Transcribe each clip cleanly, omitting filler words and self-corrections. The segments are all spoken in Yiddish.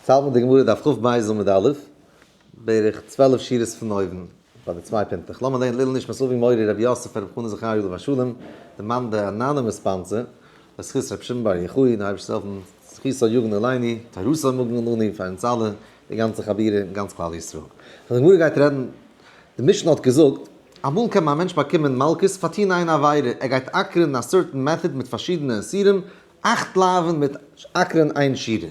ס'האלט מיט די גמרא דף כ"ב עמוד א', בערך 12 שורות פון אויבן, ביי די צוויי פינטלעך. לאמיר לערנען לעילוי נשמת אבי מורי רבי יוסף רבי חנא זכריה עליו השלום, די מאן די anonymous sponsor, לזכות רבי שמעון בר יוחאי, די אייבערשטער זאל העלפן זכותו יגן עלינו, תורתו מגן לנו, פאר אונז אלע, די גאנצע חבורה און גאנץ כלל ישראל. די גמרא גייט רעדן, די משנה האט געזאגט, אמאל קען א מענטש באקומען מלקות פאר טון איין עבירה, ער גייט אקערן א certain method מיט פארשידענע איסורים, אכט לאווין מיט אקערן איין שורה.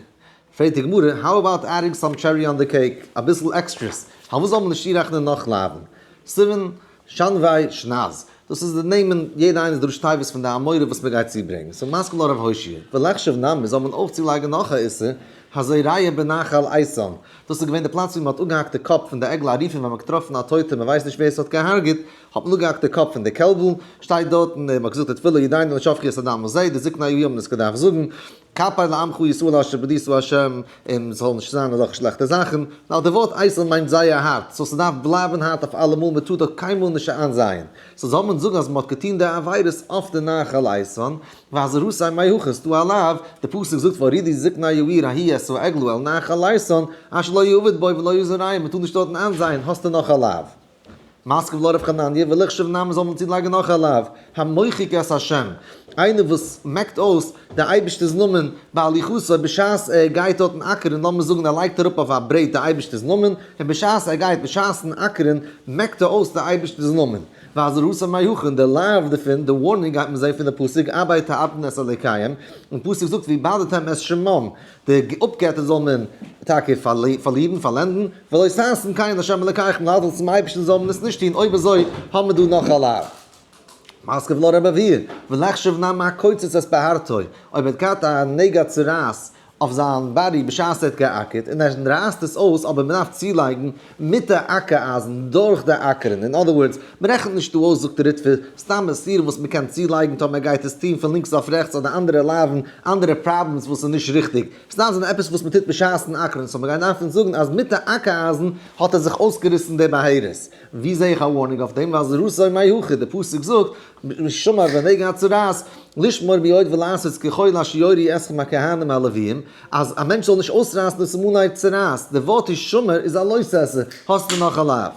פרעגט די גמרא, how about adding some cherry on the cake, אביסל extras, פארוואס זאל מען נישט צורעכענען נאך לאווין? סימן, שנבי, שנז. דאס איז די נעמען, יעדע איינע איז די ראשי תיבות פון די אמורא וואס מען גייט צוברענגען. so מתקיף לה רב הושעיא, וליחשוב נמי זאל מען אויך צולייגן נאך א איסור, הזורע בנחל איתן. דאס איז געווען די פלאץ ווי מען האט אפגעהאקט די קאפ פון די עגלה ערופה ווען מען האט געטראפן א טויטע מען ווייסט נישט ווער עס האט געהארגעט, האט מען אפגעהאקט די קאפ פון די קעלבל, שטייט דארט און מען האט געזאגט די תפילה ידינו לא שפכו את הדם הזה, די זקני העיר האבן עס געדארפט זאגן, כפר לעמך ישראל אשר פדית ה', און ס'זאל נישט זיין אזעלכע שלעכטע זאכן, ווייל די ווארט איתן מיינט זייער הארט, so ס'דארף בלייבן הארט אויף אלעמאל, מען טאר דארט קיינמאל נישט איינזייען, so זאל מען זאגן אז מען האט געטון די עבירות אויף די נחל איתן, ואזהרתו מהיכא ס'דא א לאו, די פסוק זאגט והורידו זקני העיר ההיא את העגלה אל נחל איתן, אשר לא יעבד בו ולא יזרעהו, מען טאר נישט דארטן איינזייען, האסטו נאך א לאו. מתקיף לה רב חנניה וליחשוב נמי זאל מען צולייגן נאך א לאו, המוחק את השם, איינער וואס מעקט אויס די אייבערשטער'ס נאמען בהליכתו בשעת ער גייט דארטן אקערן, לאמיר זאגן ער לייגט אראפ אויף א ברעט די אייבערשטער'ס נאמען, און בשעת ער גייט בשעת'ן אקערן מעקט ער אויס די אייבערשטער'ס נאמען, ואזהרתו מהיכן, די לאו דערפון, די warning גייט מען זען פון די פסוק אבד תאבדון את אלוקיהם, און פסוק זאגט ואבדתם את שמם, די אפגעטער זאל מען טאקע פארלירן, פארלענדן, ולא תעשון כן לה' אלקיכם, להבדיל צום אייבערשטן זאל מען עס נישט טון, אויב אזוי האבן מיר דא נאך א לאו. מתקיף לה רבי אבהו, וליחשוב נמי הקוצץ את בהרתו, אויב ער האט געהאט א נגע צרעת אויף זיין body בשעת ער האט געאקערט, און ער רייסט עס אויס, אבער מען דארף צולייגן מיט די אקער אייזן דורך די אקערן, in other words, מען רעכנט נישט דא אויס זאגט די ריטב"א, סתם איסורים וואס מען קען צולייגן טאמער ער גייט עס טון פון לינקס אויף רעכטס אדער אנדערע לאווין, אנדערע problems וואס איז נישט ריכטיג, סתם זענען עפעס וואס מען טוט בשעת'ן אקערן, so מען גייט דארפן זאגן אז מיט די אקער אייזן האט ער זיך אויסגעריסן די בהרת. ווי זע איך א warning אויף דעם? ואזהרתו מהיכא, די פסוק זאגט, שמר בנגע הצרעת, לשמור מאוד ולעשות ככל אשר יורו אתכם הכהנים הלוויים, אז א מענטש זאל נישט אויסרייסן די סימני צרעת, די ווארט הישמר איז א לא תעשה, האסטו נאך א לאו.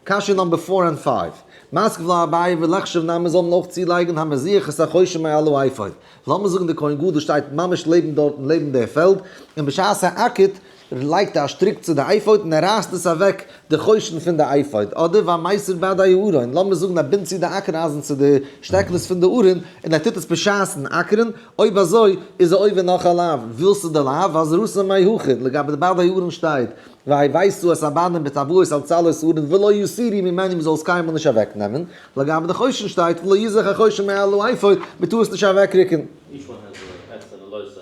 קשיא number four און five. מתקיף לה אביי וליחשוב נמי זאל מען אויך צולייגן המזיח את החושן מעל האפוד. לאמיר זאגן די כהן גדול שטייט ממש לעבן דארטן לעבן די פעלד, און בשעת ער אקערט לייגט ער א שטריק צו די אפוד און ער רייסט עס אוועק די חושן פון די אפוד, אדער והמסיר בדי הארון, לאמיר זאגן ער בינדט צו די אקער אייזן צו די שטעקנס פון די ארון און ער טוט עס בשעת'ן אקערן, אויב אזוי איז ער עובר נאך א לאו, ווילסטו די לאו? ואזהרתו מהיכא, לגבי די בדי הארון שטייט והבאת את הבדים בטבעות אל צלעות הארון ולא יסירו ממנו מ'זאל עס קיינמאל נישט אוועקנעמען, לגבי די חושן שטייט ולא יזח החושן מעל האפוד, מ'טאר עס נישט אוועקרוקן. Each one has a עשה and a לא תעשה.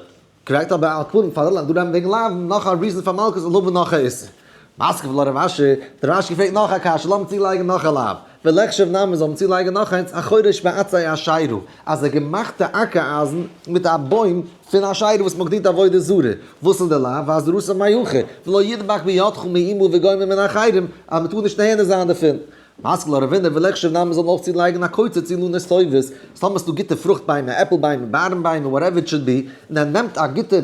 correct אבער על כולם פאר דא רעדן וועגן לאוין נאך א reason פאר מלקות זאל האבן נאך א איסור. מתקיף לה רב אשי, דער רש"י פרעגט נאך א קשיא, לאמיר צולייגן נאך א לאו. וליחשוב נמי זאל מען צולייגן נאך איינס, החורש בעצי אשרה, אז ער געמאכט די אקער אייזן מיט א בוים פון אשרה וואס מ'האט געדינט עבודה זרה, וואס איז די לאו? ואזהרתו מהיכא, ולא ידבק בידך מאומה וגומר מן האחרים, אז מ'טאר נישט נהנה זיין דערפון. מתקיף לה רבינא וליחשוב נמי זאל מען אויך צולייגן הקוצץ אילנות טובות, סתם האסטו גוטע פרוכט ביימער, עפל ביימער, בארן ביימער, whatever it should be, און ער נעמט א גוטע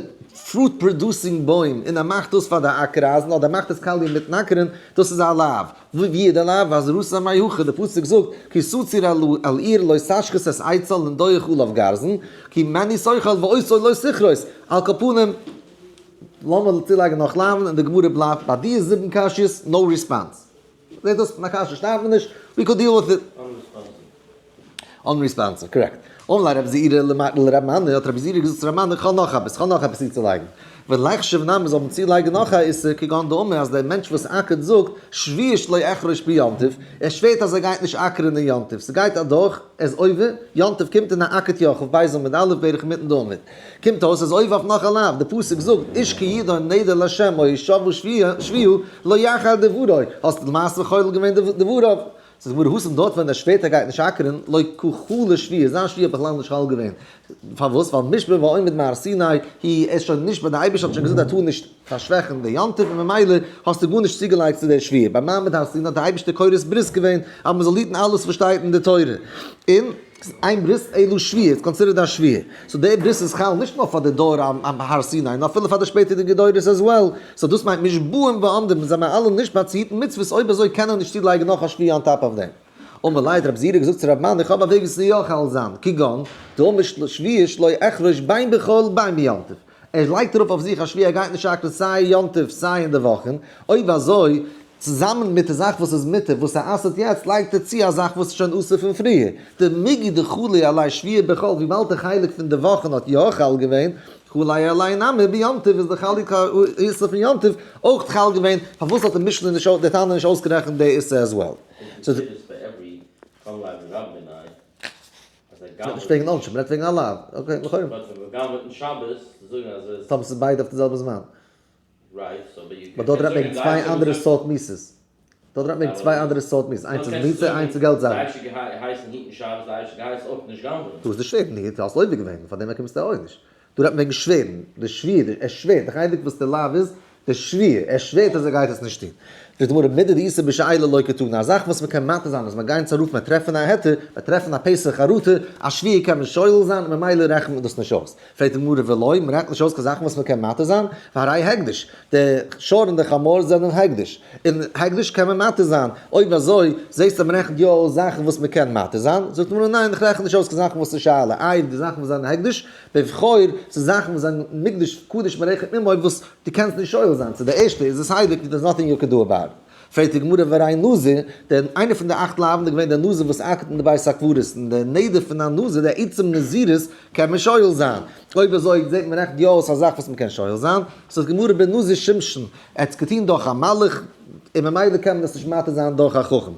fruit producing בוים און ער מאכט דאס פאר די אקער אייזן אדער ער מאכט עס קאליע מיטן אקערן, דאס איז א לאו. ווי איז די לאו? ואזהרתו מהיכא, די פסוק זאגט, כי תצור אל עיר לא תשחית את עצה לנדוח עליו גרזן, כי ממנו תאכל ואותו לא תכרות, על כל פנים, לאמיר צולייגן נאך לאוין און די גמרא בלייבט ביי די זיבן קשיות, no response. זעט אויס פון א קשיא שטארבט מען נישט, we could deal with it. Unresponsive, correct. אמר ליה רבי זעירא לרבי מני, האט רבי זעירא געזאגט צו רבי מני, כ'האב נאך עפעס, כ'האב נאך עפעס צוצולייגן. וליחשוב נמי זאל מען צולייגן נאך א איסור, כגון דאמר אז דער מענטש וואס אקערט זאגט, שבועה שלא אחרוש ביום טוב, ער שווערט אז ער גייט נישט אקערן אין יום טוב, ס'גייט אדורך, ער איז עובר, יום טוב קומט און ער אקערט יא, כ"ב עמוד א' בערך אינמיטן די עמוד. קומט אויס אז עובר אויף נאך א לאו, די פסוק זאגט, איש כי ידור נדר לה' או ישבע שבועה לא יחל דברו, האסט למעשה חולל געווען דבריו. זאגט די גמרא התם דארט ווען דער שווערט ער גייט נישט אקערן, לא קא חלי שבועה, זיין שבועה האט בכלל נישט חל געווען. פארוואס? ווייל מושבע ועומד מהר סיני, היא, ער איז שוין נשבע, דער אייבערשטער האט שוין געזאגט ער טאר נישט פארשוועכן די יום טוב און ממילא האסטו גארנישט צוגעלייגט צו דער שבועה. ביי מעמד הר סיני האט דער אייבערשטער כורת ברית געווען אז מען זאל היטן אלעס וואס שטייט אין די תורה. און. איין ברית אלא שבועה, it's considered א שבועה. So דער ברית איז חל נישט נאר פאר די דור הר סיני, נאר אפילו פאר די שפעטערדיגע דורות as well. So דאס מיינט מושבעים ועומדים, זענען אלע נישט ביי צו היטן מצוות, אויב אזוי קען ער נישט צולייגן נאך א שבועה on top of דעם. אמר ליה, רב זירא געזאגט צו רב מני, איך האב א וועג ווי ס'זאל יא חל זיין, כגון, דאמר שבועה שלא אחרוש בין בחול בין ביום טוב. ער לייגט ארויף אויף זיך א שבועה ער גייט נישט אקערן סיי יום טוב סיי אין די וואכן, אויב אזוי, צוזאמען מיט די זאך וואס איז מותר וואס ער אסר'ט יעצט, לייגט ער צו א זאך וואס איז שוין אסור פון פריער. דמיגו דחלי עליה שבועה בחול, וויבאלד די חלק פון די וואכן האט יא חל געווען, חלי עליה נמי ביום טוב איז די חלק האיסור פון יום טוב אויך חל געווען, פארוואס האט די משנה נישט די תנא נישט אויסגערעכנט די איסור as well? נישט וועגן עונשין, מ'רעדט וועגן א לאו. Okay, לכאורה. טאמער ס'איז ביידע אויף די זעלבע זמן. But דארט רעדט מען וועגן צוויי אנדערע סארט מיתות. דארט רעדט מען וועגן צוויי אנדערע סארט מיתות. איינס איז מיתה, איינס איז געלט זאכן. דא איז די שווערן, דו האסט עובר געווען, פאר דעם באקומסטו א עונש. דא רעדט מען וועגן שווערן, די שבועה, ער שווערט, די חלק וואס די לאו איז, די שבועה, ער שווערט אז ער גייט עס נישט טון. זאגט די גמרא, מידי דאיתא בשאלה לא קתני, א זאך וואס מען קען מתיר זיין אז מען גייט צו א רב מען טרעפן א היתר, מען טרעפן א פתח חרטה, א שבועה קען מען שולל זיין און ממילא רעכנט מען דאס נישט אויס. פרעגט די גמרא ולא, מען רעכנט נישט אויס קיין זאכן וואס מען קען מתיר זיין, והרי הקדש, די שור און די חמור זענען הקדש, און הקדש קען מען מתיר זיין, אויב אזוי זעסטו אז מען רעכנט יא אויס זאכן וואס מען קען מתיר זיין, זאגט די גמרא ניין איך רעכן נישט אויס קיין זאכן וואס איז שאלה, איי די זאכן וואס זענען הקדש, בבכור, ס'איז זאכן וואס זענען מוקדש קדוש מרחק ממעוף וואס דו קענסט נישט שואל זיין, צו די ערשטע איז עס הייליג there's nothing you can do about it. פרעגט די גמרא והרי נזיר, דער איינער פון די אכט לאווין איז געווען דער נזיר וואס אקערט אין די בית הקברות, און דער נדר פון א נזיר, דער עצם נזירות, קען מען שואל זיין. אויב אזוי זעט מען רעכנט יא אויס א זאך וואס מען קען שואל זיין. זאגט די גמרא בנזיר שמשון, ער האט עס געטון דורך א מלאך, און ממילא קען מען עס נישט מתיר זיין דורך א חכם.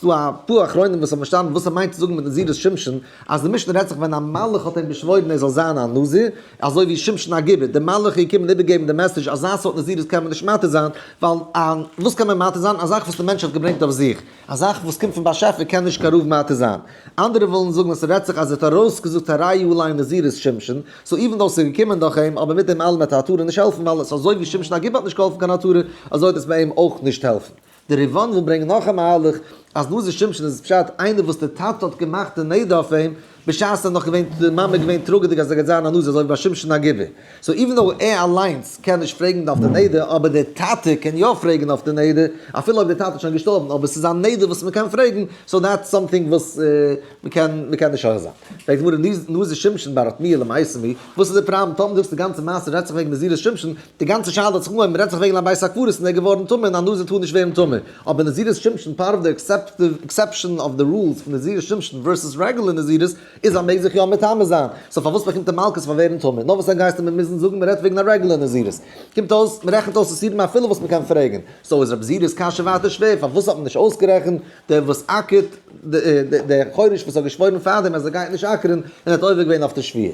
ס'דא א פאר אחרונים וואס האבן פארשטאנען וואס ער מיינט צו זאגן מיט נזירות שמשון, אז די משנה רעדט זיך ווען א מלאך האט אים באשוואוירן ער זאל זיין א נזיר, אזוי ווי שמשון הגיבור, די מלאך איז געקומען איבערגעבן די message אזא סארט נזירות קען מען נישט מתיר זיין, ווייל א וואס קען מען מתיר זיין? א זאך וואס די מענטש האט געברענגט אויף זיך, א זאך וואס קומט פון באשעפער קען נישט קיין רב מתיר זיין. אנדערע ווילן זאגן אז ס'רעדט זיך אז ער האט ארויסגעזאגט הרי עלי נזירות שמשון, so even though ס'איז געקומען דורך אים, אבער מיט דעם אלעם וועט א התרה נישט העלפן ווייל עס אזוי ווי שמשון הגיבור האט נישט געהאלפן קיין התרה, אזוי וועט עס ביי אים אויך נישט העלפן. די ריב"ן וויל ברענגען נאך א מהלך, אז נזיר שמשון איז פשט איינער וואס די טאטע האט געמאכט די נדר אויף אים, בשעת ער איז נאך געווען די מאמע געווען טראגעדיג אז ער גייט זיין א נזיר אזוי ווי ביי שמשון הגיבור. So even though ער אליינס קען נישט פרעגן אויף די נדר, אבער די טאטע קען יא פרעגן אויף די נדר, אפילו אויב די טאטע איז שוין געשטארבן, אבער ס'איז א נדר וואס מ'קען פרעגן, so that's something וואס מ'קען מ'קען נישט שואל זיין. פרעגט די גמרא, נזיר שמשון בר אתמויי למעשה מי, וואס איז די פראבלעם טאמער זאגסט די גאנצע מעשה רעדט זיך וועגן נזירות שמשון, די גאנצע שאלה האט זיך אנגעהויבן מ'רעדט זיך וועגן א בית הקברות און ער איז געווארן טמא און א נזיר טאר נישט ווערן טמא, אבער נזירות שמשון part of the exception of the rules פון נזירות שמשון versus regular נזירות איז אז מ'מעג זיך יא מטמא זיין, so פארוואס באקומט ער מלקות פאר ווערן טמא? נאר וואס דען גייסטו מיר מוזן זאגן מ'רעדט וועגן א regular נזירות? קומט אויס מ'רעכנט אויס איסורים אפילו וואס מ'קען פרעגן, so איז רב זירא'ס קשיא ווייטער שווער, פארוואס האט מען נישט אויסגערעכנט דער וואס אקערט דער חורש וואס האט געשוואוירן פארדעם אז ער גייט נישט אקערן און האט עובר געווען אויף די שבועה?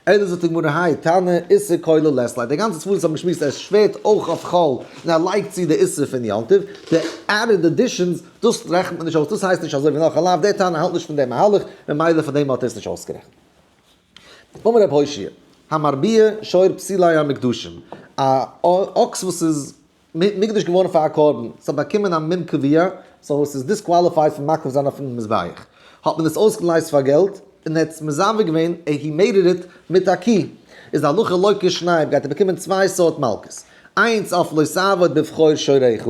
אלא זאגט די גמרא האי תנא איסור כולל לית ליה, די גאנצע סברא וואס האבן געשמועסט ער שווערט אויך אויף חול און ער לייגט צו די איסור פון יום טוב, די added additions, דאס רעכנט מען נישט אויס, דאס הייסט נישט אזוי ווי נאך א לאו, דער תנא האלט נישט פון דעם מהלך, ממילא פאר דעם האט ער עס נישט אויסגערעכנט. אמר רב הושעיא, המרביע שור פסולי המוקדשים, א אקס וואס איז מוקדש געווארן פאר א קרבן, ס'האט באקומען א מום קבוע, so עס איז disqualified פון מקריב זיין אויפן מזבח, האט מען עס אויסגעלייזט פאר געלט, און ער האט עס מזווג געווען, he mated it מיט א קי, איז די הלכה לוקה שניים, גייט ער באקומען צוויי סארט מלקות, איינס אויף לא תעבוד בבכור שורך,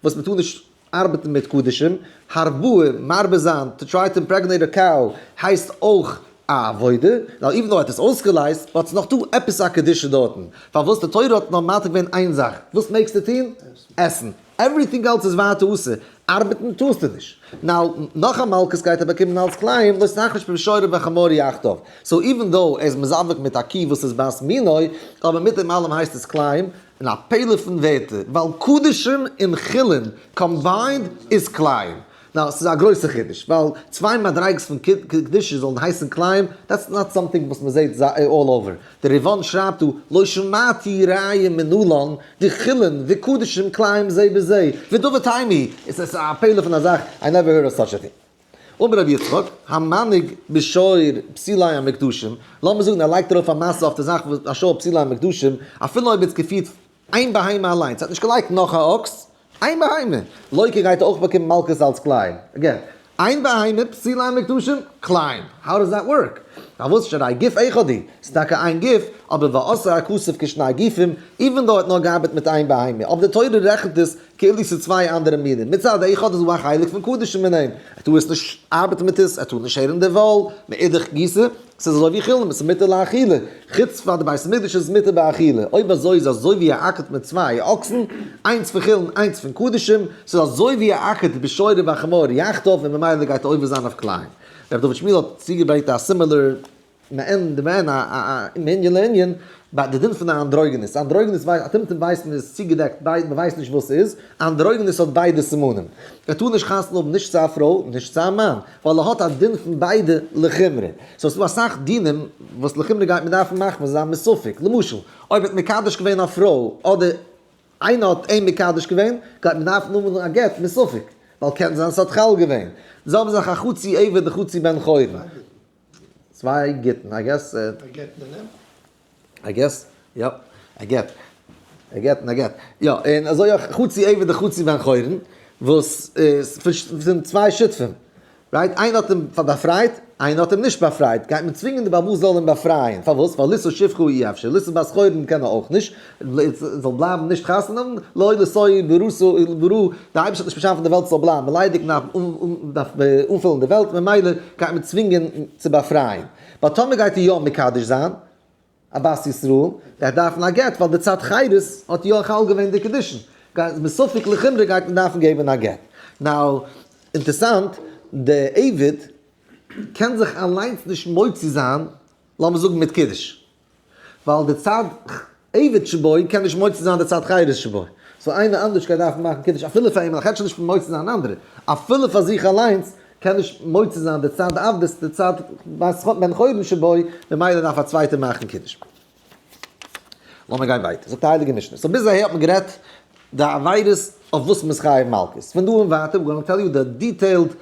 וואס מ'טאר נישט ארבעטן מיט קדשים, הרבעה, מרבה זיין, to try to impregnate a cow, הייסט אויך א עבודה, ווייל even though ער האט עס אויסגעלייזט, but ס'איז נאך דא עפעס א קדושה דארטן, פארוואס די תורה האט נאר מתיר געווען איין זאך, וואס מעגסטו טון? עסן. Everything else איז ווייטער אסור, ארבעטן טארסטו נישט. Now, נאך א מלקות גייט ער באקומען אלס כלאים, לא תחרוש בשור ובחמור יחדיו. So even though ער איז מזווג מיט א קי וואס איז בת מינו, אבער מיט דעם אלעם הייסט עס כלאים, און א פלא פון ווערטער, ווייל קדשים און חולין combined איז כלאים. Now, ס'איז א גרויסע חידוש, ווייל צוויי מדריגות פון קדושה זאלן הייסן כלאים, that's not something וואס מ'זעט all over. דער ריב"ן שרייבט דא, לא שמעתי ראיה מנלן, דחולין וקדשים כלאים זה בזה, ודבר תימי, עס איז א פלא פון א זאך, I never heard of such a thing. אמר רבי יצחק, המנהיג בשור פסולי המוקדשים, לאמיר זאגן ער לייגט ארויף א משא אויף די זאך וואס א שור פסולי המוקדשים, אפילו אויב ער האט געפירט איין בהמה אליינס, ער האט נישט געלייגט נאך א אקס, איין בהמה, לוקה גייט אויך באקומען מלקות אלס כלאים, again, איין בהמה, פסולי מוקדשים, כלאים. How does that work? פארוואס שהרי גוף אחד הוא? ס'איז טאקע איין גוף, אבער ועשאו הכתוב כשני גופים, even though ער האט נאר געארבעט מיט איין בהמה, אבער די תורה רעכנט עס כאילו ס'איז צוויי אנדערע מינים. מצד אחד איז דא א חלק פון קדשים אין אים, ער טאר עס נישט ארבעטן מיט עס, ער טאר נישט שערן די וואל, מאידך גיסא, ס'איז אזוי ווי חולין, ס'איז מותר לאכילה, חוץ פאר די בית המקדש איז עס מותר באכילה, אויב אזוי איז אזוי ווי ער אקערט מיט צוויי אקסן, איינס פון חולין איינס פון קדשים, ס'איז אזוי ווי ער אקערט בשור ובחמור יחדיו און ממילא גייט ער עובר זיין אויף כלאים. ר' דוד שמואל האט צוגעברענגט א similar מעין דמעין א א מענין לענין ביי די דין פון א אנדרוגינוס, אנדרוגינוס ווייסט א טומטום ווייסט מען איז צוגעדעקט ביי מען ווייסט נישט וואס ס'איז, אנדרוגינוס האט ביידע סימנים, ער טאר נישט חתונה האבן נישט צו א פרוי נישט צו א מאן, ווייל ער האט א דין פון ביידע לחומרא, so ס'דא אסאך דינים וואס לחומרא גייט מען דארפן מחמיר זיין מספק, למשל אויב האט מקדש געווען א פרוי אדער איינער האט אים מקדש געווען, גייט מען דארפן האבן א גט מספק, ווייל קען זיין ס'האט חל געווען, די זעלבע זאך א חצי עבד וחצי בן חורין. צוויי גיטין I guess. א גט און א נעם. I guess, יא. א גט. א גט און א גט. יא, און אזוי אויך חצי עבד וחצי בן חורין, וואס איז פון צוויי שותפים. Right? איינער האט אים באפרייט, איינער האט אים נישט באפרייט. גייט מען צווינגען די בעל הבית זאל אים באפרייען. פארוואס? ווייל לישא שפחה אי אפשר. לישא בת חורין קען ער אויך נישט. זאל בלייבן נישט חתונה האבן. לא לתוהו בראה ברא. דער אייבערשטער האט נישט באשאפן די וועלט ס'זאל בלייבן ליידיג, מ'דארף אנפילן די וועלט, ממילא גייט מען צווינגען צו באפרייען. But טאמער גייט ער יא מקדש זיין א בת ישראל, גייט דארפן א גט, ווייל די צד חירות האט יא חל געווען די קידושין. מספק לחומרא גייט מען דארפן געבן א גט. Now, אינטערסאנט, די עבד קען זיך אליינס נישט מוציא זיין, לאמיר זאגן מיט קידוש. ווייל די צד עבד שבו קען נישט מוציא זיין די צד חירות שבו. So איינער אנדערש גייט דארפן מאכן קידוש אפילו פאר אים, ער קען שוין נישט מוציא זיין אנדערע. אפילו פאר זיך אליינס קען נישט מוציא זיין די צד עבדות, די צד בן חורין שבו, ממילא דארף א צווייטער מאכן קידוש. לאמיר גיין ווייטער, זאגט די הייליגע משנה. So ביז אהער האט מען גערעדט די עבירות אויף וואס מ'איז חייב מלקות. פון דא און ווייטער, we're gonna tell you the detailed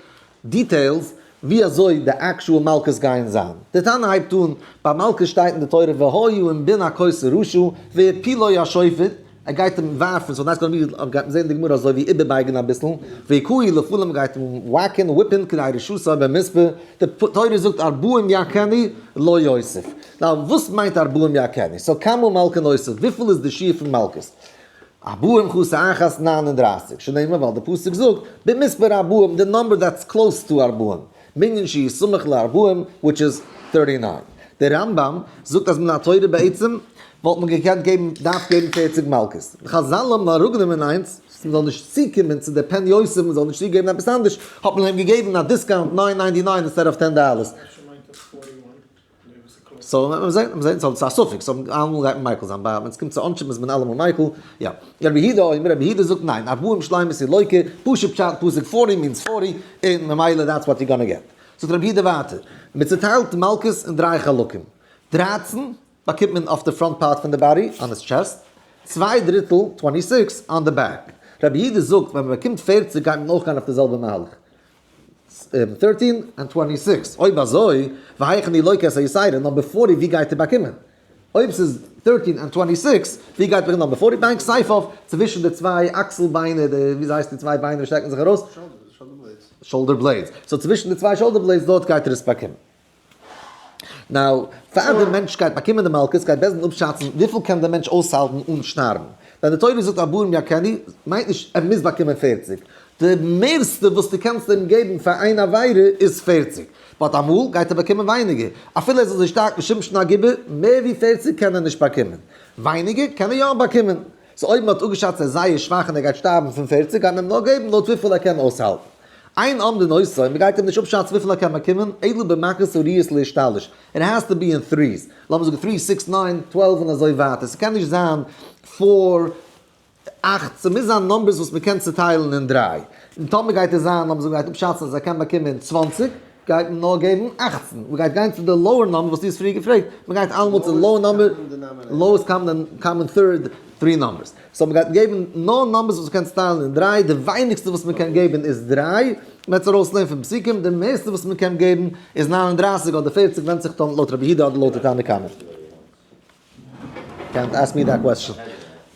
details ווי אזוי די actual מלקות גייען זיין. די תנא הייבט אן, ביי מלקות שטייט אין די תורה והיה אם בן הכות הרשע והפילו השופט, ער גייט אים ווארפן, so that's gonna be, גייט מען זען אין די גמרא אזוי ווי איבערבייגן אביסל, והכהו לפנים גייט אים וואקן, whip ן, כדי רשעותו במספר, די תורה זאגט ארבעים יכנו לא יוסיף. Now וואס מיינט ארבעים יכנו? So כמה מלקין אותו, וויפיל איז די שיעור פון מלקות? ארבעים חסר אחת 39, שנאמר ווייל די פסוק זאגט במספר ארבעים די number that's close to ארבעים, מנין שיהא סמוך לארבעים which is 39. דער רמב ם זאגט אז מן התורה בעצם וואלט מען געקענט געבן דארף געבן 40 מלקות. חזל האבן אראפגענומען איינס, מען זאל נישט צוקומען צו די פן יוסיף, מען זאל נישט צוגעבן עפעס אנדערש, האט מען אים געגעבן א discount nine ninety nine instead of $10. So מיר זעהן, מיר זעהן, ס'איז א ספק, so אלעמאל גייט מען מיקל זיין, ביי ווען ס'קומט צו עונשים איז מען אלעמאל מיקל, יא. רבי יהודה אומר, רבי יהודה זאגט ניין, ארבעים שלימות הוא לוקה, פשוט פשט פסוק forty means forty, און ממילא that's what you gonna get. זאגט רבי יהודה ווייטער, מען צוטיילט מלקות אין דריי חלקים, 13 באקומט מען אויף די front part פון די body, on his chest, צוויי דריטל, 26, on the back. רבי יהודה זאגט, ווען מען באקומט 40 גייט מען אויך גיין אויף די זעלבע מהלך. 13 און 26, אויב אזוי, והיכן הוא לוקה את היתירה, number 40, ווי גייט ער באקומען? אויב ס'איז 13 און 26, ווי גייט באקומען number 40? בין כתפיו, צווישן די צוויי אקסל ביינער, די, ווי הייסט די צוויי ביינער וואס שטעקן זיך ארויס? Shoulder blades. So צווישן די צוויי shoulder blades, דארט גייט ער עס באקומען. Now, פאר דער מענטש גייט באקומען די מלקות, גייט בית דין אפשאצן וויפיל קען דער מענטש אויסהאלטן אן שטארבן. ווען די תורה זאגט ארבעים יכנו, מיינט נישט ער מוז באקומען 40. די מערסטע וואס דו קענסט אים געבן פאר איין עבירה איז 40. But אמאל גייט ער באקומען ווייניגער. אפילו ער איז אזוי שטארק ווי שמשון הגיבור, מער ווי 40 קען ער נישט באקומען. ווייניגער קען ער יא באקומען. So אויב מען האט אפגעשאצט ער איז זייער שוואך און ער גייט שטארבן פון 40, גייט מען אים נאר געבן לויט וויפיל ער קען אויסהאלטן. אין אומדין אותו, מען גייט אים נישט אפשאצן וויפיל ער קען באקומען, אלא במכות הראויות להשתלש. It has to be in threes. לאמיר זאגן 3, 6, 9, 12 און אזוי ווייטער. ס'קען נישט זיין 4, 8, ס'מוז זיין numbers וואס מ'קען צוטיילן אין דריי. און טאמער גייט עס זיין, לאמיר זאגן גייט אפשאצן אז ער קען באקומען 20, גייט מען נאר געבן 18. מ'גייט גיין צו די lower number וואס דו האסט פריער געפרעגט. מ'גייט אלעמאל צו די lower number, lowest common third, three numbers. So מ'גייט געבן נאר numbers וואס מ'קען צוטיילן אין דריי, די ווייניגסטע וואס מ'קען געבן איז דריי, מ'וועט עס ארויסלערנען פון פסוקים, די מערסטע וואס מ'קען געבן איז 39 אדער 40, ווענדט זיך דאן לויט רבי יהודה אדער לויט די תנא קמא. קענט ask me that question.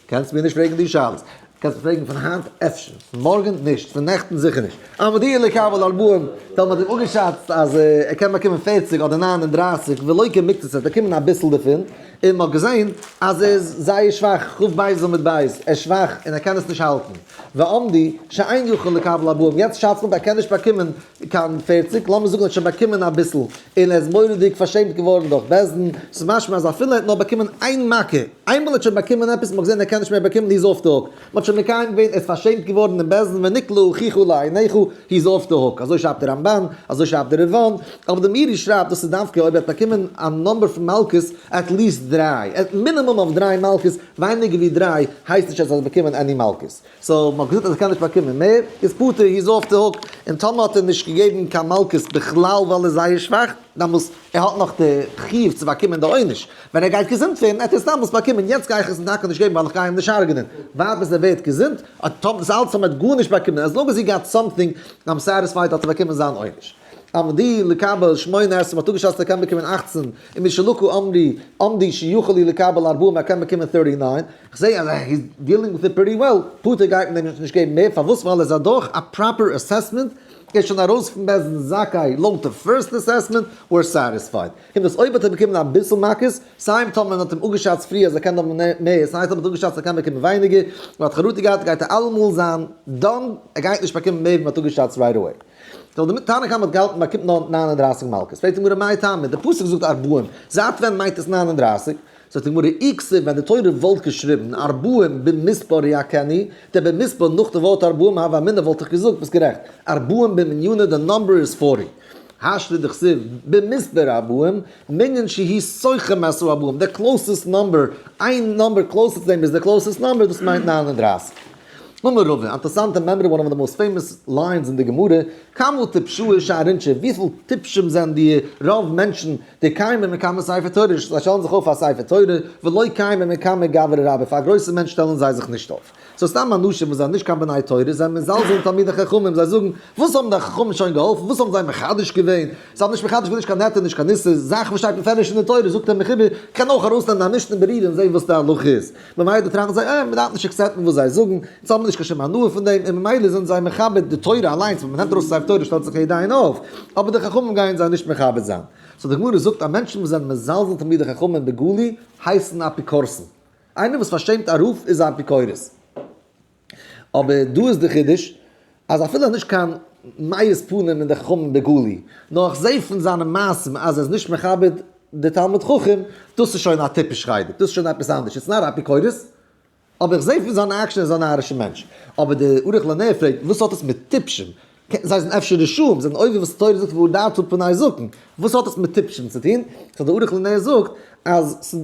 קענסט מיר נישט פרעגן די שאלות. קענסט מיך פרעגן פון היינט? אפשר. פון מארגן? נישט. פון נעכטן? זיכער נישט. אמדוהו לקבל ארבעים, טאמער מ'האט אים אפגעשאצט אז ער קען באקומען 40 אדער 39, ולוקה מקצת, ער האט באקומען אביסל דערפון, און מ'האט געזען אז ער איז זייער שוואך, כ"ב עמוד ב', ער איז שוואך און ער קען עס נישט האלטן. ואמדוהו שאין יכול לקבל ארבעים, יעצט שאצט מען אפ ער קען נישט באקומען קיין 40, לאמיר זאגן ער האט שוין באקומען אביסל, און ער איז מורא'דיג פארשעמט געווארן דורך בית דין, ס'איז משמע אז אפילו ער האט נאר באקומען איין מכה, איינמאל ער האט שוין באקומען עפעס, מ'האט געזען ער קען נישט מער באקומען, he's off the hook. מ'האט שוין מקיים געווען, ער איז פארשעמט געווארן אין בית דין ונקלה אחיך לעיניך, he's off the hook. אזוי שרייבט דער רמב"ן, אזוי שרייבט דער ריב"ן, אבער דער מאירי שרייבט דאס איז דווקא אויב ער האט באקומען א number פון מלקות, at least דריי, at minimum אויף דריי מלקות, ווייניגער ווי דריי הייסט נישט אז ער האט באקומען any מלקות. so מ'האט געזאגט אז ער קען נישט באקומען מער, איז פטור, he's off the hook, און טאמער האט ער נישט געגעבן קיין מלקות בכלל ווייל ער איז זייער שוואך, דאמאלס ער האט נאך די חיוב צו באקומען די עונש, ווען ער גייט געזונט ווערן עט ער עס דאמאלס באקומען, יעצט גיי איך עס אים טאקע נישט געבן ווייל איך גיי אים נישט הרג'נען, ווארט ביז ער ווערט געזונט, דאס אלץ טאמער ער האט גארנישט באקומען, as long as he got something, I'm satisfied האט ער באקומען זיין עונש. אמדוהו לקבל שמונה עשרה, מ'האט אפגעשאצט ער קען באקומען 18, און משלקה אמרי אמדוהו שיכול לקבל ארבעים ער קען באקומען 39, כ'זע אז he is dealing with it pretty well, פטור גייט מען אים נישט געבן מער, פארוואס? ווייל ער איז אדורך א proper assessment, ער איז שוין ארויס פון בית דין זכאי לויט די first assessment, we're satisfied. קומט אויס אויב האט ער באקומען אביסל מכות, סיי טאמער מען האט אים אפגעשאצט פריער אז ער קען האבן מער, סיי טאמער מען האט אפגעשאצט ער קען באקומען ווייניגער, און האט חרטה געהאט גייט ער אלעמאל זיין done, ער גייט נישט באקומען מער ווי מען האט אפגעשאצט right away. so די תנא קמא האט געהאלטן באקומט נאר 39 מלקות. פרעגט די גמרא מאי טעמא, די פסוק זאגט ארבעים, זייט ווען מיינט עס 39? זאגט די גמרא אי כתיב ווען די תורה וואלט געשריבן ארבעים במספר יכנו, דער במספר נאך די ווארט ארבעים הוה אמינא וואלט איך געזאגט ביסט גערעכט, ארבעים במניינא די number איז 40. השתא דכתיב במספר ארבעים, מנין שהוא סוכם את הארבעים, די closest number, איין number closer צו דעם איז די closest number, דאס מיינט 39. אמר רבא, אינטערעסאנטע מימרא, one of the most famous lines אין די גמרא, כמה טפשאי שאר אינשי, וויפיל טיפשים זענען די רוב מענטשן, דקיימי מקמי ספר תורה, זיי שטעלן זיך אויף פאר ספר תורה, ולא קיימי מקמי גברא רבה, פאר גרויסע מענטשן שטעלן זיי זיך נישט אויף. so סתם אנשים וואס זענען נישט קיין בני תורה זענען מזלזל אין תלמידי חכמים, זיי זאגן, וואס האבן די חכמים שוין געהאלפן, וואס האבן זיי מחדש געווען, זיי האבן נישט מחדש געווען נישט קיין היתר נישט קיין איסור, זאכן וואס שטייט מפורש אין די תורה, זאגט דער מחבר, קען אויך ארויסנעמען א משנה ברורה און זען וואס די הלכה איז. ממילא טראכטן זיי, אה, מ'דארף נישט accept ן וואס זיי זאגן, אונז האבן נישט קיין שום הנאה פון דעם, און ממילא זענען זיי מכבד די תורה אליינס, ווען מ'נעמט ארויס א ספר תורה שטעלט זיך יעדער איינער אויף, אבער די חכמים גייען זיי נישט מכבד זיין. so די גמרא זאגט אז מענטשן וואס זענען מזלזל תלמידי חכמים בגלוי הייסן אפיקורסים. איינער וואס פארשעמט א רב איז א אפיקורס. אבער דא איז די חידוש, אז אפילו נישט קיין מעיז פנים אין די חכמים בגלוי, נאר איך זעה פון זיינע מעשים אז ער איז נישט מכבד די תלמיד חכם, דאס איז שוין א טיפש חלק, דאס איז שוין עפעס אנדערש, it's not אפיקורס, אבער איך זעה פון זיינע action ער איז א נארישע מענטש. אבער די ערוך לנר פרעגט, וואס האט עס מיט טיפשים? זיי זענען אפשר רשעים, זיי זענען עובר וואס די תורה זאגט והדרת פני זקן. וואס האט עס מיט טיפשים צו טון? so די ערוך לנר זאגט אז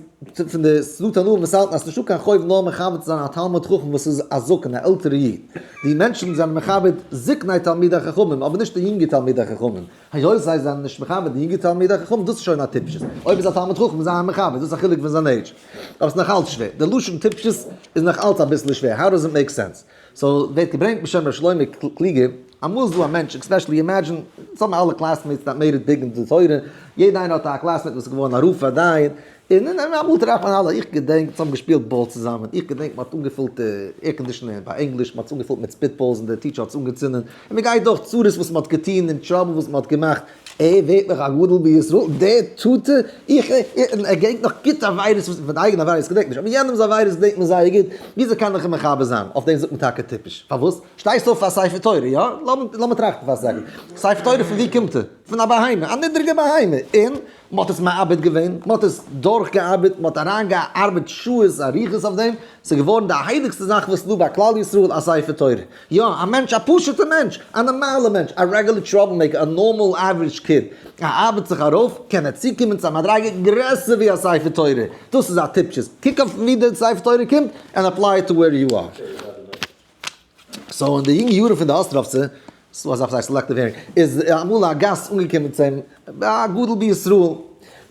פון די ס'דא תנאים וואס האלטן אז ס'נישטא קיין חוב נאר מכבד צו זיין א תלמיד חכם וואס איז א זקן, א עלטערע איד. די מענטשן זענען מכבד זקני תלמידי חכמים, אבער נישט די יונגע תלמידי חכמים. היות זיי זענען נישט מכבד די יונגע תלמידי חכמים, דאס איז שוין א טיפשות. אויב איז א תלמיד חכם זיי מכבד, דאס איז א חילוק פון זיין עידזש. אבער ס'איז נאך אלץ שווער. די לשון טיפשות איז נאך אלץ אביסל שווער. How does it make sense? so ווערט געברענגט בשם ר' שלמה קלוגער, אמאל איז דא א מענטש, especially imagine, אונז האבן אלע classmates that made it big אין די תורה, יעדע איינער האט א classmate וואס איז געווארן א רב א דיין, און אמאל טראכט מען אלע, איך געדענק אונז האבן געשפילט באל צוזאמען, איך געדענק מען האט אנגעפילט די air conditioner ביי ענגליש, מען האט עס אנגעפילט מיט spitballs און די teacher האט עס אנגעצינדען, און מען גייט דורך צרות וואס מען האט געטון און trouble וואס מען האט געמאכט, ער ווערט נאך א גדול בישראל, דער טאטע, איך, און ער געדענקט נאך גוט עבירות וואס, פון די אייגענע עבירות געדענקט נישט, אבער יענעמ'ס עבירות געדענקט מען זייער גוט, וויאזוי קען איך אים מכבד זיין? אויף דעם זאגט מען טאקע טיפש. פארוואס? שטייסט אויף פאר ספר תורה, יא? לאמיר טראכטן פאר א second. ספר תורה פון וואו קומט ער? פון א בהמה, א נידריגע בהמה, און מען האט עס מעבד געווען, מען האט עס דורכגעארבעט, מען האט אריינגעארבעט שעות אריכות אויף דעם, ס'איז געווארן די הייליגסטע זאך וואס איז דא ביי כלל ישראל, א ספר תורה. יא, א מענטש, א פשוט'ע מענטש, א נארמאלע מענטש, א regular trouble maker, א normal average kid, ער ארבעט זיך ארויף, קען ער צוקומען צו א מדריגה גרעסער ווי א ספר תורה. דאס איז א טיפשות. קוק אויף ווי די ספר תורה קומט, and apply it to where you are. so אין די יונגע יארן פון די אסטראווצע, ס'דא אזא זאך selective hearing, איז אמאל א גאסט אנגעקומען צו אים, א גדול בישראל,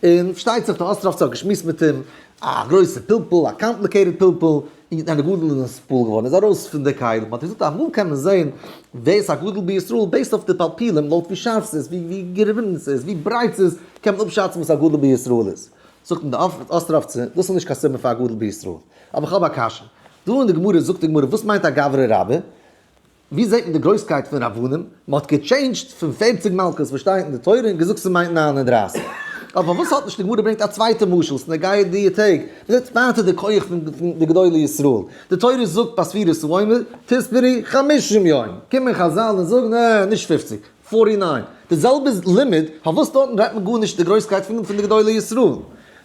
און פארשטייט זיך די אסטראווצע האט געשמועסט מיט אים, א גרויסע פלפול, א complicated פלפול, און דער גדול איז נתפעל געווארן, איז ארויס פון די כלים, האט ער געזאגט אמאל קען מען זען ווער איז א גדול בישראל based אויף די פלפולים, לויט ווי שארף ס'איז, ווי גערונד ס'איז, ווי ברייט ס'איז, קען מען אפשאצן וואס א גדול בישראל איז. זאגט אים די אסטראווצע, דאס איז נישט קיין סימן פאר א גדול בישראל. אבער כ'האב א קשיא. דא אין די גמרא זאגט די גמרא וואס מיינט א גברא רבה? ווי זעט מען די גרויסקייט פון רבנים? מען האט געטשעינדזשט פון 40 מלקות וואס שטייט אין די תורה און געזאגט ס'מיינט 39. אבער פארוואס האט נישט די גמרא געברענגט א צווייטע משל? ס'איז נוגע די טעג. מען זעט ווייטער די כח פון די גדולי ישראל. די תורה זאגט ביי ספירת העומר תספרי חמישים יום. קומען חזל און זאגן נע, נישט 50, 49. די זעלבע לימוד, פארוואס דארטן רעדט מען גארנישט די גרויסקייט פון די גדולי ישראל?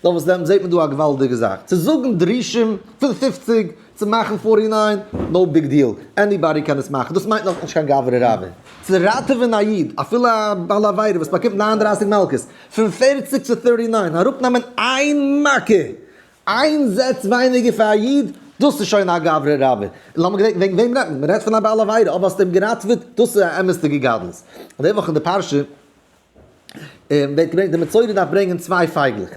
נאר וואס דען זעט מען דא א געוואלדיגע זאך. צו זאגן דרושים פון 50 צו מאכן 49, no big deal, anybody קען עס מאכן, דאס מיינט נאכנישט קיין גברא רבה. צו ראטעווען א איד, אפילו א בעל עבירה וואס באקומט 39 מלקות, פון 40 צו 39, אראפנעמען איין מכה, איין זעץ ווייניגער פאר א איד, דאס איז שוין א גברא רבה. לאמיר געדענקען וועגן וועם רעדט מען, מען רעדט פון א בעל עבירה, אבער האסט אים געראטעוועט, דאס איז א אמת'דיגע גדלות. די וואך אין די פרשה ווערט געברענגט, די מצורע דארף ברענגען צוויי פייגלעך.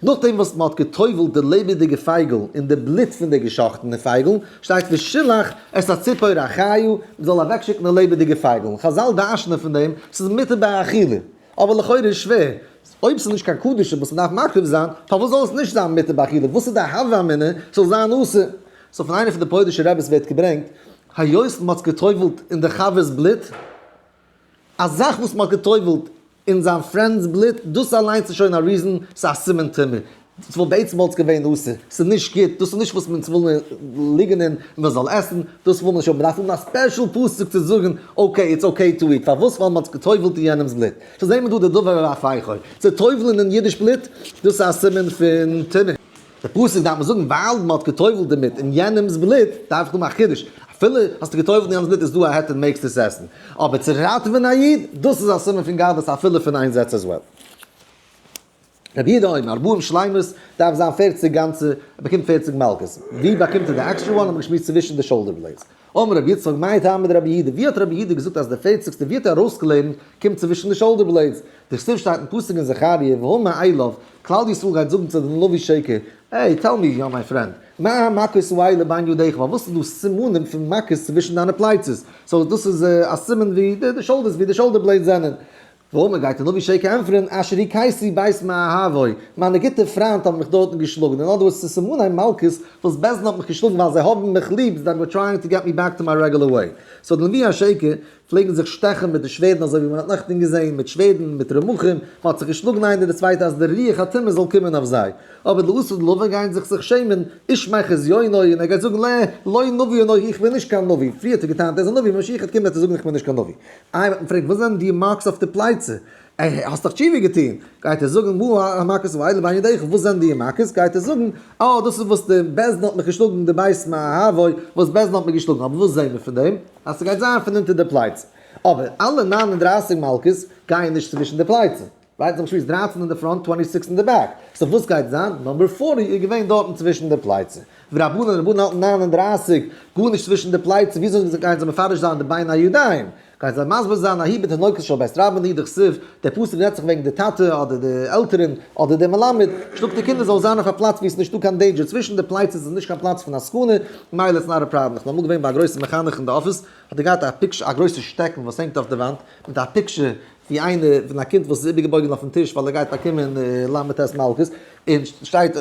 נאכדעם וואס מען האט גע'טובל'ט די לעבעדיגע פייגל אין די בלוט פון די געשאכטענע פייגל, שטייט ושילח את הציפור החיה, מען זאל אוועקשיקן די לעבעדיגע פייגל. חזל דרש'נען פון דעם, ס'איז מותר באכילה. אבער לכאורה איז שווער, אויב ס'איז נישט קיין קדשים וואס מ'דארף מקריב זיין, פארוואס זאל עס נישט זיין מותר באכילה? וואס איז די הוה אמינא ס'זאל זיין אסור? so פון איינע פון די פוילישע רבי'ס ווערט געברענגט, היות מ'האט עס גע'טובל'ט אין די חבר'ס בלוט, א זאך וואס מ'האט גע'טובל'ט אין זיין friend 'ס בלוט, דאס אליינס איז שוין א reason, ס'איז א סימן טומאה. ס'וואלט בעצם וואלט עס געווען אסור, ס'איז נישט גוט, דאס איז נישט וואס מען וויל ליגן אין, מען זאל עסן, דאס וויל מען נישט האבן, מען דארף האבן א special פסוק צו זאגן okay, it's okay to eat, פארוואס? ווייל מען האט גע'טובל'ט אין יענעמ'ס בלוט. so זעהן מיר דא די דבר והיפוכו, צו טובל'ן אין אידיש בלוט, דאס איז א סימן פון טומאה. די פסוק דארף מען זאגן ווייל מען האט גע'טובל'ט דערמיט אין יענעמ'ס בלוט, דארף איך האבן א חידוש, אפילו האסטו גע'טובל'ט אין יענעמ'ס בלוט איז דא א היתר מעגסט עס עסן, אבער צו ראטעווען א איד, דאס איז א סימן פון גדלות אפילו פון איין זעץ as well. רבי יהודה אומר, ארבעים שלימות דארף זיין 40 גאנצע, ער באקומט 40 מלקות. ווי באקומט ער די extra one? האט מען געשמועסט צווישן די shoulder blades. אמר רבי יצחק, מאי טעמא דרבי יהודה, ווי האט רבי יהודה געזאגט אז די 40סטע, ווי האט ער ארויסגעלערנט, קומט צווישן די shoulder blades? דכתיב שטייט אין פסוק אין זכריה, והמה אליו, כלל ישראל גייט זאגן צו די נביא שקר, hey, tell me, יא my friend, מה המכות האלה בין ידיך, פארוואס איז דא סימנים פון מכות צווישן דיינע פלייצעס? so דאס איז א סימן ווי די shoulders, ווי די shoulder blades זענען. ואמר גייט דער נביא שקר ענטפערן, אשר הכיתי בית מאהבי, מיינע גוטע פריינט האבן מיך דארטן געשלאגן, in other words ס'איז סימני מלקות וואס בית דין האט מיך געשלאגן ווייל זיי האבן מיך ליב, they were trying to get me back to my regular way. so די נביאי השקר פלעגן זיך שטעכן מיט די שווערדן אזוי ווי מען האט נעכטן געזען, מיט שווערדן, מיט רמחים, מען האט זיך געשלאגן איינער די צווייטע אז די רוח הטומאה זאל קומען אויף זיי. אבער די לעתיד לבוא גייען זיך זיך שעמען, איש מחזיונו, און ער גייט זאגן לע, לא נביא אנכי, איך בין נישט קיין נביא, פריער האט ער געטענה'ט ער איז א נביא, משיח וועט קומען וועט ער זאגן איך בין נישט קיין נביא. איי וועט מען פרעגן וואס זענען די marks אויף די פלייצע? אה, האסט דאך תשובה געטון. גייט ער זאגן מה המכות האלה בין ידיך, וואס זענען די מכות? גייט ער זאגן, אה, דאס איז וואס די בית דין האט מיך געשלאגן, די בית מאהבי, וואס בית דין האט מיך געשלאגן. אבער וואס זעהן מיר פון דעם? אז ס'גייט זיין פון אונטער די פלייצע. אבער אלע 39 מלקות גייען נישט צווישן די פלייצע. right, זיי האבן געשמועסט 13 אין די front, 26 אין די back. so וואס גייט זיין? number 40 איז געווען דארטן צווישן די פלייצע. ורבנן, רבנן האלטן 39, גארנישט צווישן די פלייצע, וויאזוי גייען זיי מפרש זיין די בין הידיים? גייען זיי מסביר זיין ההיא בתינוקות של בית רבן היא דכתיב, דער פסוק רעדט זיך וועגן די טאטע אדער די עלטערן אדער דער מלמד, שלאגט די קינדער זאל זיין אויף א פלאץ וואו עס איז נישטא קיין danger, צווישן די פלייצעס איז נישט קיין פלאץ פון א סכנה, מילא it's not a problem. איך בין אמאל געווען ביי א גרויסע מחנך אין די אפיס, האט ער געהאט א picture, א גרויסע שטעקן וואס הענגט אויף די וואנט, מיט א picture ווי איינער פון א קינד וואס איז איבערגעבויגן אויפן טיש ווייל ער גייט באקומען ל"ט מלקות, און שטייט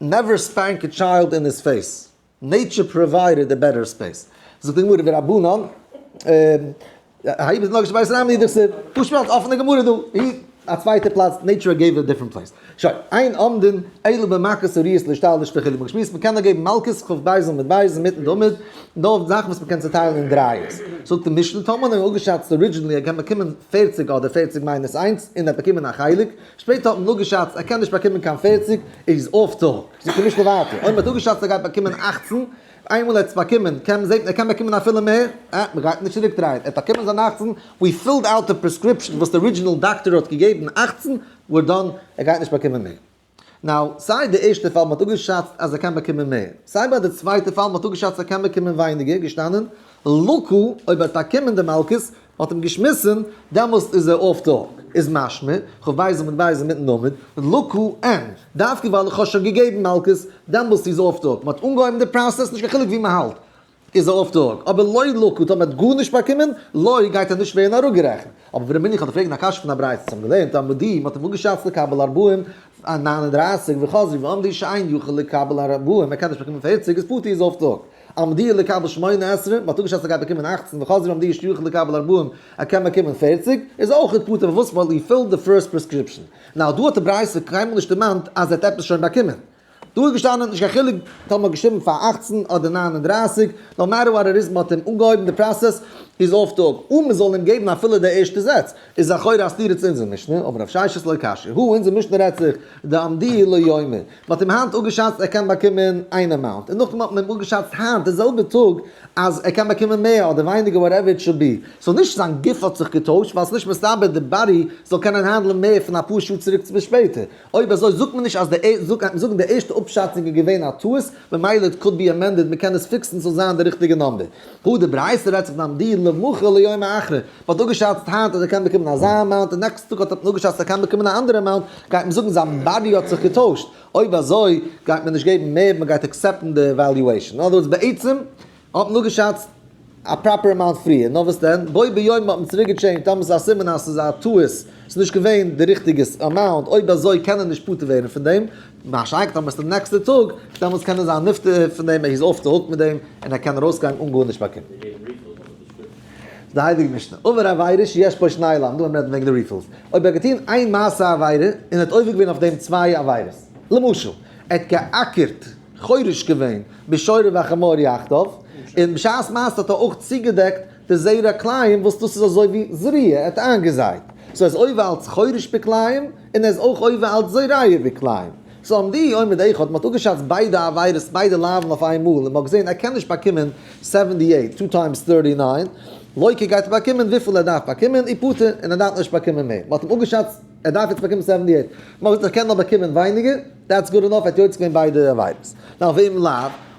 never spank a child in his face, nature provided a better space. זאגט די גמרא ורבנן, ההיא בתינוקות של בית רבן היא דכתיב, פשוט האט אפענע גמרא דא, א צווייטע פלאץ, nature gave a different place. שוין, אין אומדין אלא במכות הראויות להשתלש וכו', מ'האט געשמועסט מ'קען נאר געבן מלקות כ"ב עמוד ב' אינמיטן די עמוד, נאר אויף זאכן וואס מ'קען צוטיילן אין דרייערס. זאגט די משנה, טאמער האט מען אפגעשאצט originally ער קען באקומען 40 אדער 40 minus איינס און ער האט באקומען א חלק, שפעטער האט מען אפגעשאצט ער קען נישט באקומען קיין 40, איז off the hook. זאגט די משנה ווייטער, אויב מ'האט אפגעשאצט ער גייט באקומען 18, איינמאל ער האט עס באקומען, קען מען זען ער קען באקומען אפילו מער, אה, מ'גייט נישט צוריקדרייען, ער האט באקומען זיין 18, we filled out the prescription וואס די original doctor האט געגעבן 18, we're done, ער גייט נישט באקומען מער. now, סיי די ערשטע פאל מ'האט אפגעשאצט אז ער קען באקומען מער, סיי ביי די צווייטע פאל מ'האט אפגעשאצט ער קען באקומען ווייניגער, געשטאנען, לקה, אויב ער האט באקומען די מלקות, מ'האט אים געשמיסן, דעמאלסט איז ער off the hook. איז משמע, כ"ב עמוד ב' אינמיטן עמוד, לקה אין, דווקא ווייל איך האב שוין געגעבן מלקות, דעמאלסט איז off the hook. מ'האט אנגעהויבן די process, נישט קיין חילוק ווי מ'האלט, איז ער off the hook. אבער לא לקה, טאמער ער האט גארנישט באקומען, לא גייט ער נישט ווערן אראפגערעכנט. אבער ורמינהו איך האב פרעגן א קשיא פון א ברייתא, זיי האבן געלערנט אמדוהו, מ'האט אים אפגעשאצט לקבל ארבעים, 39, וחזרו ואמרו שאין יכול לקבל ארבעים, ער קען נישט באקומען 40, איז פטור איז off the hook. אמדוהו לקבל שמונה עשרה, מ'האט אפגעשאצט ער גייט באקומען 18, וחזרו ואמדוהו שיכול לקבל 40, ער קען באקומען 40, איז אויך פטור. פארוואס? ווייל he filled the first prescription. Now, דא האט די ברייתא קיינמאל נישט דערמאנט אז ער האט עפעס שוין באקומען. דא איז געשטאנען נישט קיין חילוק טאמער מ'האט געשריבן פאר 18 אדער 39, no matter what it is, מ'האט אים אנגעהויבן די process, איז off the hook. און מ'זאל אים געבן אפילו די ערשטע זעץ. איז לכאורה א סתירה צו אונזער משנה, אבער רב ששת לא קשיא. הא, אונזער משנה רעדט זיך, דאמדוהו ליומא. מ'האט אים היינט אפגעשאצט ער קען באקומען איין amount, און נאכדעם האט מען אים אפגעשאצט היינט די זעלבע טאג אז ער קען באקומען מער אדער ווייניגער, whatever it should be. So נישט זיין גוף האט זיך געטוישט, ווייל ס'איז נישט מסתבר די body זאל קענען handle ן מער פון אפאר שעה צוריק ביז שפעטער. אויב אזוי זאגט מען נישט אז די זאגט מען זאגן די ערשטע אפשאצונג איז געווען א טעות, ממילא it could be amended, מען קען עס fix ן ס'זאל זיין די ריכטיגע number. הא, די ברייתא רעדט זיך דאמדוהו למחר ליומא אחרא, מ'האט אפגעשאצט היינט אז ער קען באקומען אזא amount, און next טאג האט מען אפגעשאצט ער קען באקומען א אנדערע amount, גייט מען זאגן זיין body האט זיך געטוישט, אויב אזוי גייט מען נישט געבן מער, מען גייט accept ן די evaluation. אין other words, בעצם האט מען אפגעשאצט א proper amount פריער, נאר וואס דען, בו ביום האט מען צוריק גע change ט, טאמער ס'איז א סימן אז ס'איז א טעות, ס'איז נישט געווען די ריכטיגע amount, אויב אזוי קען ער נישט פטור ווערן פון דעם, מה שאין כן טאמער ס'איז די נעקסטע טאג, דעמאלטס קען ער זיין נפטר פון דעם, ער איז off the hook מיט דעם, און ער קען ארויסגיין אן גארנישט באקומען. די הייליגע משנה, עבר עבירה שיש בה שני לאוין, דא וועלן מיר רעדן וועגן די refills, אויב ער האט געטון איין מעשה עבירה און האט עובר געווען אויף דעם צוויי עבירות, למשל, ער האט געאקערט, חורש געווען, בשור וחמור יחדיו, און בשעת מעשה האט ער אויך צוגעדעקט די זרע כלאים וואס דאס איז אזוי ווי זריעה, ער האט איינגעזייט, so ער איז עובר אלץ חורש בכלאים, און ער איז אויך עובר אלץ זורע בכלאים. So אמדוהו עומד אחד, מ'האט אפגעשאצט ביידע עבירות, ביידע לאוין אויף איין מאל, און מ'האט געזען ער קען נישט באקומען 78, 2 times 39, לוקה, גייט ער באקומען וויפיל ער דארף באקומען, ופטור, און ער דארף נישט באקומען מער. מ'האט אים אפגעשאצט ער דארף יעצט באקומען 78, מ'האט געזאגט ער קען נאר באקומען ווייניגער, that's good enough, ער האט יוצא געווען ביידע עבירות. Now ואם לאו,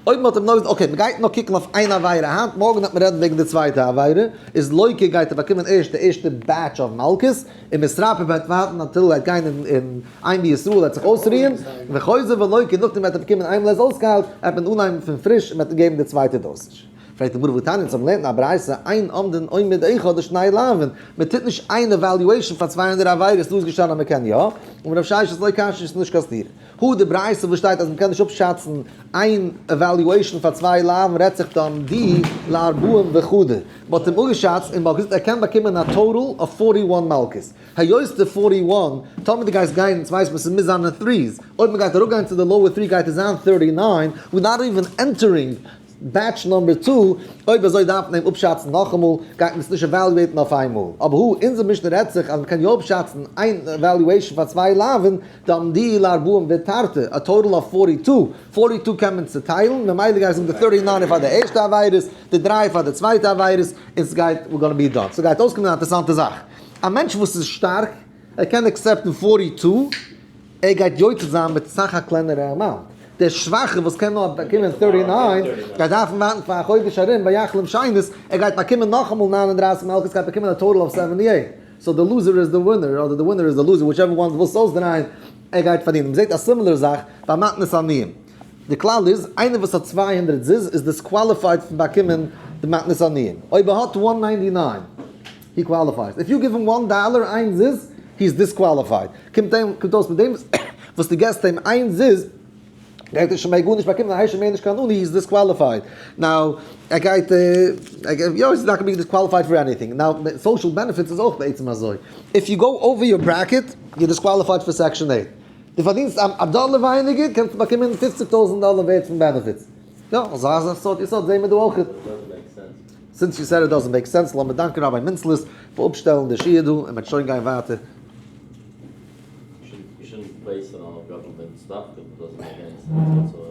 אויב מ'האט אים נאר געזאגט okay, מ'גייט נאר קוקן אויף איין עבירה היינט, מארגן וועט מען רעדן וועגן די צווייטע עבירה, איז לוקה, גייט ער באקומען ערשט די ערשטע batch of מלקות, און מתרפא, וועט ווארטן until ער וועט גיין אין אם בישראל, ער וועט זיך אויסרוען, וחוזר ולוקה, נאכדעם וועט ער באקומען איינמאל ער איז אויסגעהיילט, וועט מען אנהייבן פון פריש און מ'וועט אים געבן די צווייטע dosage. פרעגט די גמרא, והתניא, אונז האבן געלערנט אין א ברייתא, אין אומדין עומד אחד לשני לאוין, מען טוט נישט איין evaluation פאר צוויי אנדערע עבירות, דא איז געשטאנען אז מען קען יא, אמר רב ששת לא קשיא, ס'איז נישט קיין סתירה. הא, די ברייתא וואס שטייט אז מען קען נישט אפשאצן איין evaluation פאר צוויי לאוין רעדט זיך דאמדוהו לארבעים וחדא, מען האט אים אפגעשאצט און מען האט געזאגט ער קען באקומען א total of 41 מלקות, היות די 41, טאמער דו גייסט גיין, אונז ווייסט מען ס'מוז זיין אין threes, אויב מען גייט אראפגיין צו די lower three גייט עס זיין 39, we're not even entering batch number 2, אויב אזוי דארף מען אים אפשאצן נאכאמאל, גייט מען עס נישט evaluate ן אויף איינמאל. אבער הא, אונזער משנה רעדט זיך אז מען קען יא אפשאצן איין evaluation פאר צוויי לאוין, דאמדוהו לארבעים ותרתי, א total of 42, 42 קען מען צוטיילן, ממילא גייט זיין די 39 פאר די ערשטע עבירות, די דריי פאר די צווייטע עבירות, און ס'גייט, we're gonna be done. ס'גייט אויסקומען א אינטערעסאנטע זאך. א מענטש וואס איז שטארק, ער קען accept ן 42, ער גייט יוצא זיין מיט סאך א קלענערע amount. דער שוואכער וואס קען נאר באקומען 39, גייט דארפן ווארטן פאר א חודש ארום ויחלום שנית, ער גייט באקומען נאכאמאל 39 מלקות, גייט באקומען א total of 78. So the loser is the winner, אדער the winner is the loser, whichever one וואס אויסדרייען, ער גייט פארדינען. מ'זעט א similar זאך ביי מתנת עניים. די כלל איז, איינער וואס האט 200 זוז איז disqualified פון באקומען די מתנת עניים. אויב ער האט 199, he qualifies. If you give him $1, איין זוז, he is disqualified. קומט אים, קומט אויס מיט דעם וואס דו געסט אים איין זוז, גייט ער שוין מער גארנישט באקומען, ער הייסט שוין מער נישט קיין עני, he is disqualified. Now, ער גייט, יא, he's not gonna be disqualified for anything. Now, social benefits איז אויך בעצם אזוי. If you go over your bracket, you're disqualified for Section 8. דו פארדינסט א דאלער ווייניגער, קענסטו באקומען 50,000 דאלער ווערט פון benefits. יא, אזא אזא סארט יסוד זעהן מיר דא אויך. Since you said it doesn't make sense, לאמיר דאנקען Rabbi מינצלעס פאר אפשטעלן די שיעור דא, און מ'וועט שוין גיין ווייטער. You shouldn't base it on government stuff because it doesn't make any sense whatsoever.